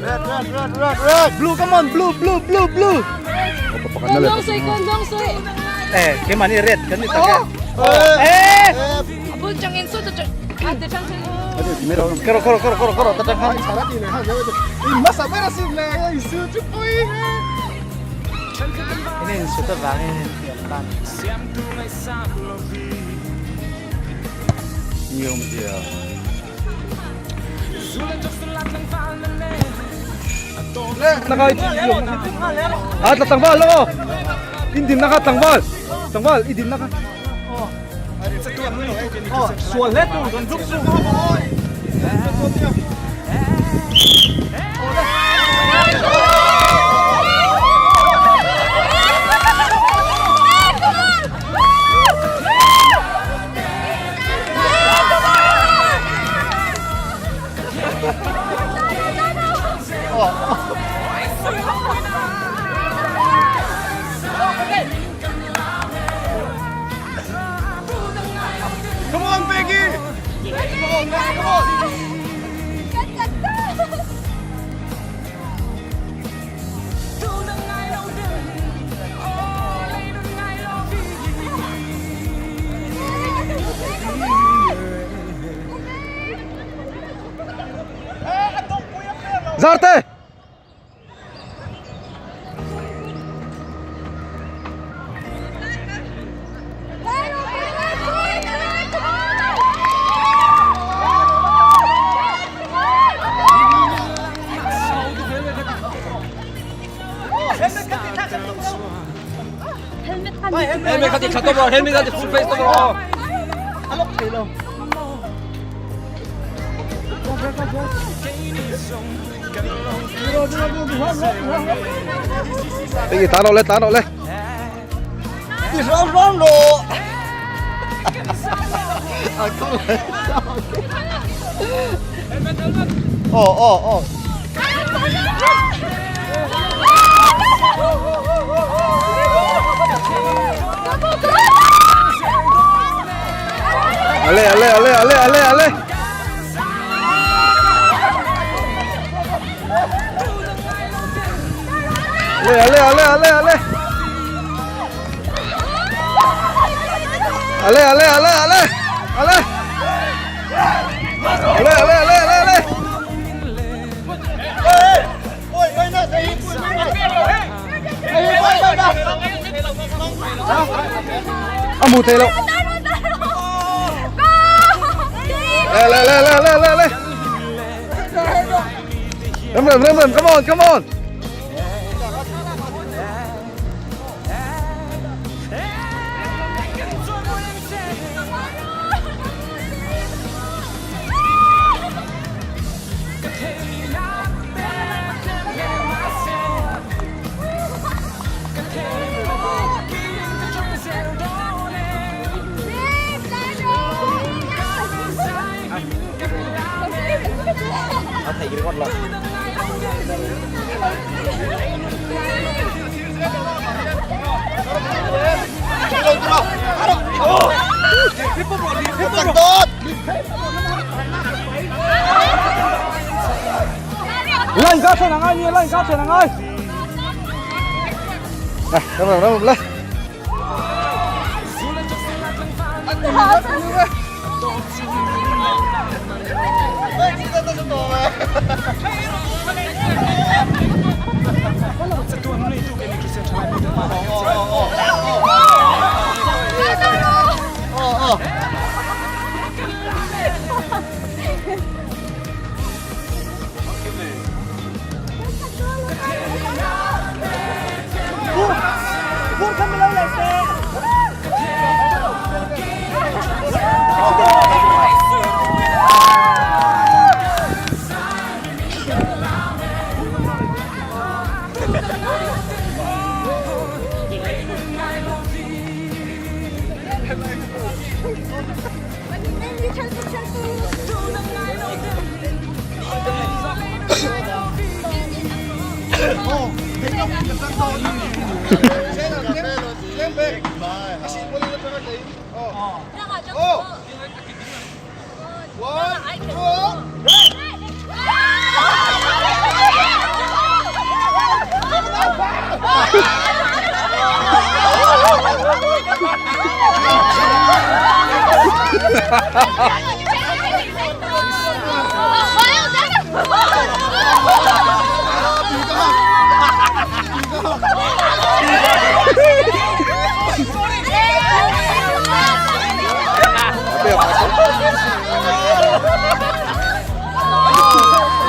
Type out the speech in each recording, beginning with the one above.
Red, red, red, red, red. Blue, come on, blue, blue, blue, blue. Eh, cái mà này red, cái này ta Eh. Karo, karo, karo, karo, karo, ta ta. Ini sudah bangin tan. Nhiều dia. Ah, tlangval lo. Indim na ka tlangval. Tlangval, idim na ka. Sual hết rồi, còn rút xuống. Come on, Peggy! Come on, man, come on! Zarte! Helmet kati chato bro, helmet kati full face to bro. Cái gì tá độ lên, tá độ lên. Đi rong rong đồ! À, không lấy sao? Ồ, ồ, ồ. Ale, ale, ale, ale, ale, ale. Ale, ale, ale, ale, ale. Ale, ale, ale, ale. Ale. Ale, ale, ale, ale, ale. Ôi, đây nè, thầy Hiệp, ôi, đây nè. Thầy Hiệp, ôi, đây nè. À, mù thầy lộ. Lên, lên, lên, lên, lên, lên, lên. Rầm rầm rầm rầm, come on, come on. ringawt lo. Line ka thlen angai nia, line ka thlen angai. Này, ra ra ra.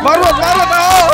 Maruat, maruat, oh.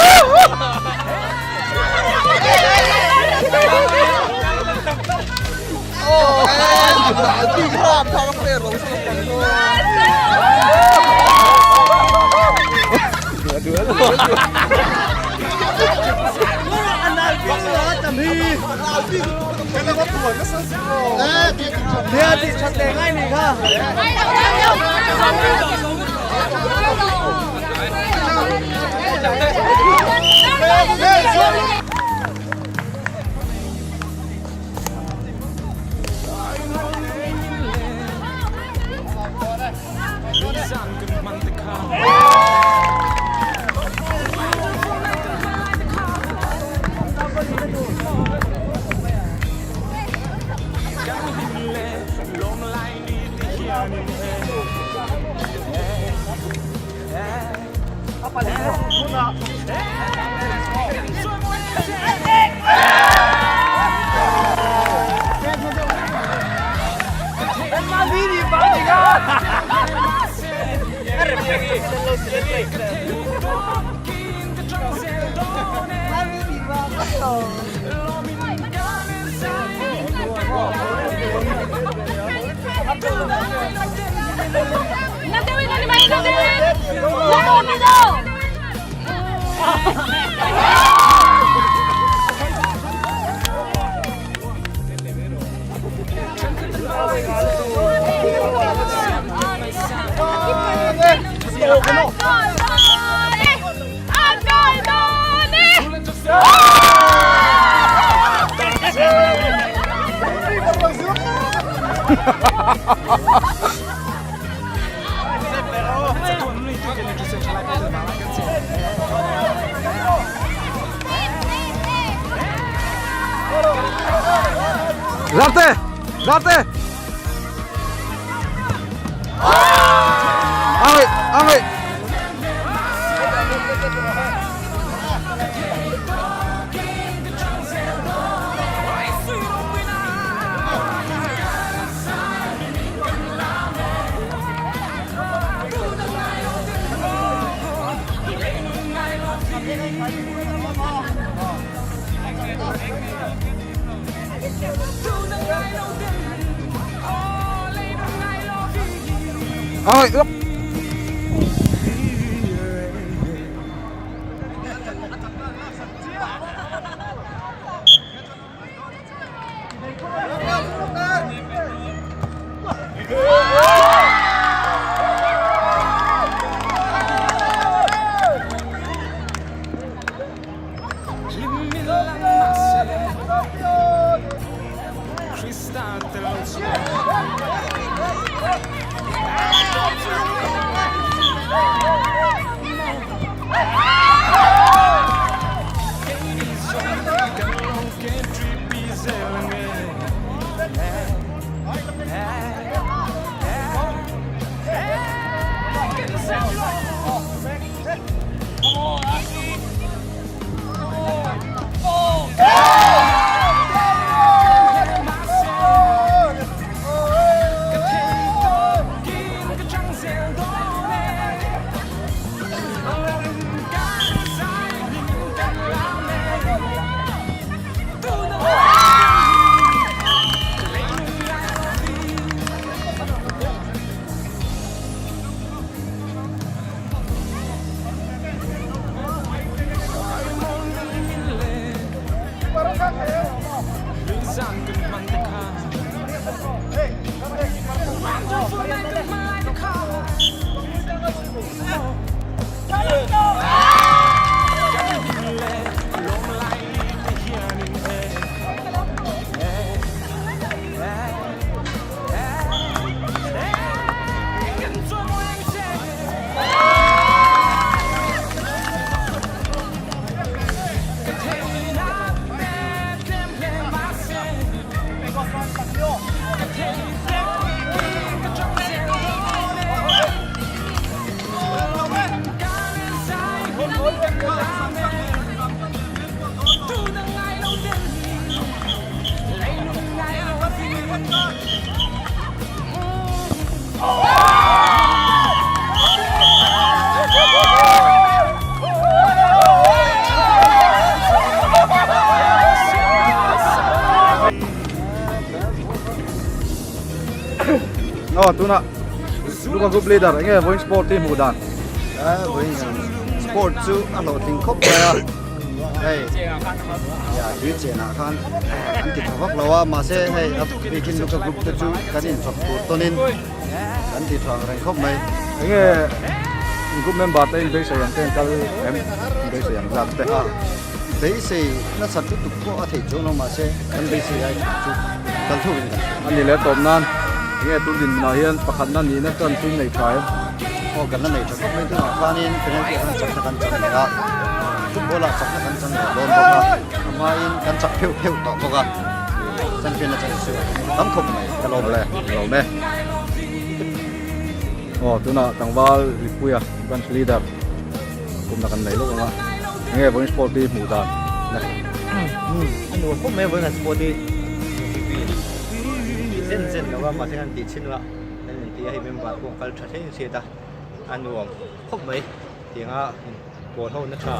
Rate! Rate! Ai, ai. Ai, ước. Aw tunah Luka group leader enge vawiin sport hi hmuh dan? Vawiin sport chu a hlawhtling khawp mai a, hei ya tui chenah khan an ti tha vak lo a, mahse hei a bikin Luka group te chu kan inchawp tur tawnin kan ti tha ang reng khawp mai. Enge group member te in beisei ang te an kal em? In beisei ang zat te. Beisei nasat lutuk pawh a theih chuang lo mahse kan beisei ai tha chu kal thuk in kan hria. A ni leh tawp nan enge tun dinhmunah hian pakhatna nihna chuan tui nei tha em? Aw kan la nei tha khawp mai tunah khanin penalty ah khan chakna kan chang leh a, football ah chakna kan chang leh dawn bawk a, a hmain kan chak pheuh pheuh tawh bawk a, champion a chan chu tam khawp mai ka lawm e. Ka lawm e. Aw tunah tlangval Ripuia branch leader. Kumna kan nei lawk ang a, enge vawiin sport hi hmuh dan na. A nuam khawp mai a vawiin kan sport hi tih zen zen lo a mahse kan tih chhin a kan inti a hei member pawh kal tha thleng hriat a a nuam khawp mai tiang a pawl ho na tha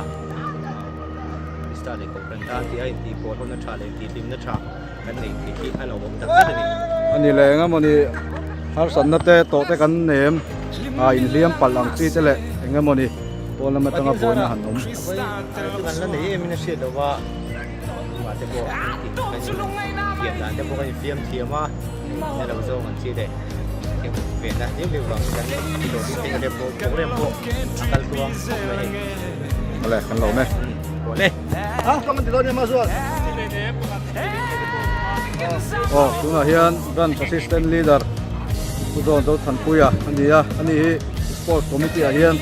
Krista leh Kohhran tan tia intih pawl ho na tha leh intih hlim na tha kan nei thei hi a lo awm tak zet a ni. A ni leh engemawni harsatna te tawh te kan nem a inhliam palh ang chi te leh engemawni pawn lam atanga buaina han awm. Kan la nei em in a hriat lova engmah te pawh kan infiam dan te pawh kan infiam thiam a na lo zawng ang chi leh venna hlim hlim vangin kan hlawhtling thei rem pawh program pawh a kal tluang khawp mai hei. Awle kan lo awm e. Awle. Aw tunah hian branch assistant leader Pu John Zothanpuia a ni a, ani hi sports committee ah hian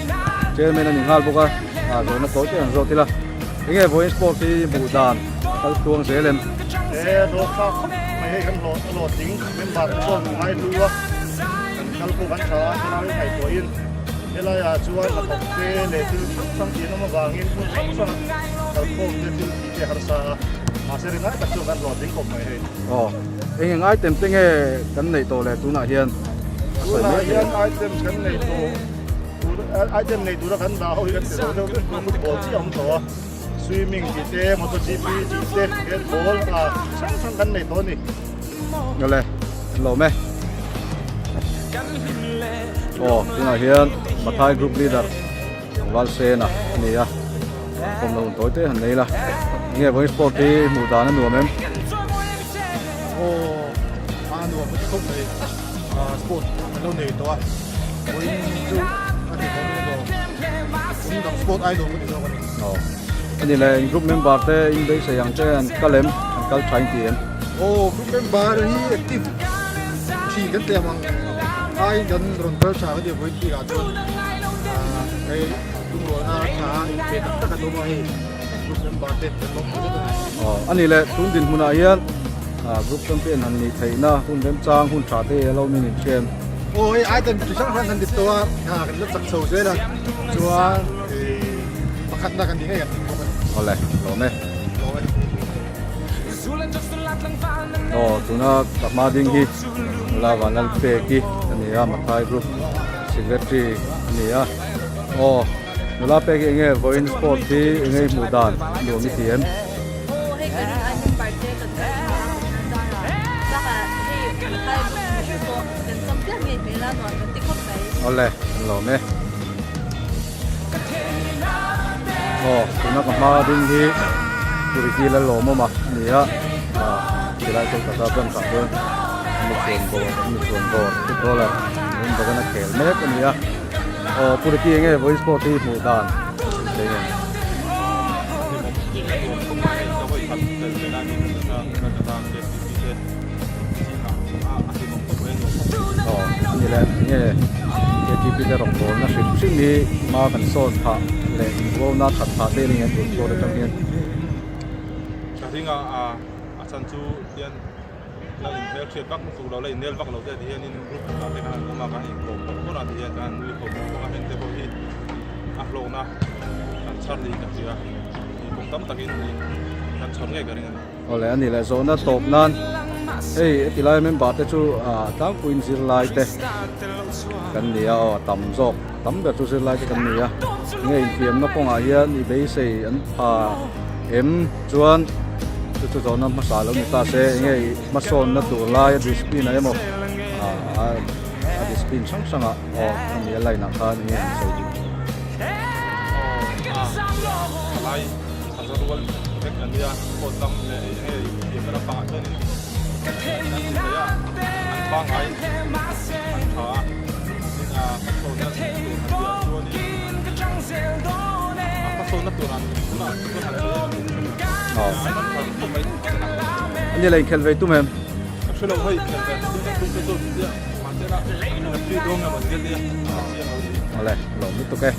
chairman a ni nghal bawk a, ah zawhna tawi te an zawt ila enge vawiin sports hi hmuh dan a kal tluang zel em? He dawhka khawp mai hei kan hlawh hlawhtling member te pawh kan ngaihlu a, kan kal pawh kan tha a, helai ngaihtuahin helaiah chuan hnathawk te leh thil hrang hrang tih an awm avangin hmun hrang hrangah kalkhawm te thil tih te harsa a, mahse ringai tak chuan kan hlawhtling khawp mai hei. Aw, eng eng item te nge kan neih tawh le tunah hian a sawi Tunah mek hian thei a. items kan neih tawh tur item nei tura kan dah ho hi kan ti zo deuh vek tawh football chiah a awm tawh a, swimming tih te, MotoGP tih te, handball ah chi hrang hrang kan nei tawh a ni. Awle, an lawm e. Aw, tunah hian Mathai group leader Valsena a ni a, kawm lo tawi te han nei la. Enge vawiin sport hi hmuh dan a nuam em? Aw, a nuam ka ti khawp mai. Sport an lo nei tawh a, vawiin chu a ti khawp mai lo. Kum dang sport ai nuam ka ti zawk a ni. Aw, a ni le, in group member te in beisei ang che an kal em? An kal tha in ti em? Aw, group member hi active thin kan tlem ang aiin kan rawn kal tha ka ti a vawiin bikah chuan hei lungrualna tha inpe tak tak an awm a hei group member te kan lawm tak zet a ni. Aw, a ni le, tun dinhmunah hian group champion han nih theihna hun remchang hun tha te hi a lo min inhriam. Aw, hei item chi hrang hrang kan dik tawh a, kan la chak chho zel a, chuan pakhatna kan nih ngei kan ring bawk a ni. Awle, lawm e. Lawm e. Aw tuna ka hma ding hi nula Vanlal Peki a ni a Mathai group secretary a ni a aw nula Peki enge vawiin sport hi enge i hmuh dan nuam i ti em? Aw hei ka rin ai member te kan kal tha a Pathian zarah bakah hei Mathai group mihring pawh kan champion ngei hmel a nuam kan ti khawp mai. Awle kan lawm e. Aw tuna ka hma ding hi Turiki la lawmawm a ni a ah tilai Kolkata branch ah chuan mi chuan bawr mi chuan bawr footballer in bagan a khel mek a ni a aw Turiki enge vawiin sport hi hmuh dan thei em. Aw ani leh nge KTP te rawngbawlna hrim hrim hi hma kan sawn phah leh inbuauna that phah te eng tih sport atang hian. Ka ring a a chhan chu hian la inhmelhriat vak lutuk lo la innel vak lo te ti hianin group ah te khan an awm a kan inkawm bawk bawk a ti hian kan nui ho bawk bawk a heng te pawh hi a hlawkna kan chhar niin ka hria kawng tam takin kan chhawr ngei ka ring a ni. Awle a ni leh zawhna tawp nan hei heti lai member te chu ah tlangpuiin zirlai te kan ni a aw a tam zawk tam ber chu zirlai te kan ni a nge infiamna kawngah hian i beisei an pha em chuan chu chu zawhna hmasa lo ni ta se enge i hmasawnna tur laia discipline ah emaw. a a discipline hrang hrangah aw khami a line ah khan enge han sawi duh. Aw a thalai tha rual vek a nia sport lam leh enge thiamna lampangah chuanin an ti thei a an pangngai an tha a tin a hmasawnna tur han tihah chuanin a hmasawnna tur an tunah chuan han sawi em em Aw. an tha khawp mai A ni la inkhelh ve tum em? Ka hre lo hei inkhelh ve tum tum te chu tia mahse la ka free dawn em an tia ka chiang lo ni. Awle lawm lutuk e.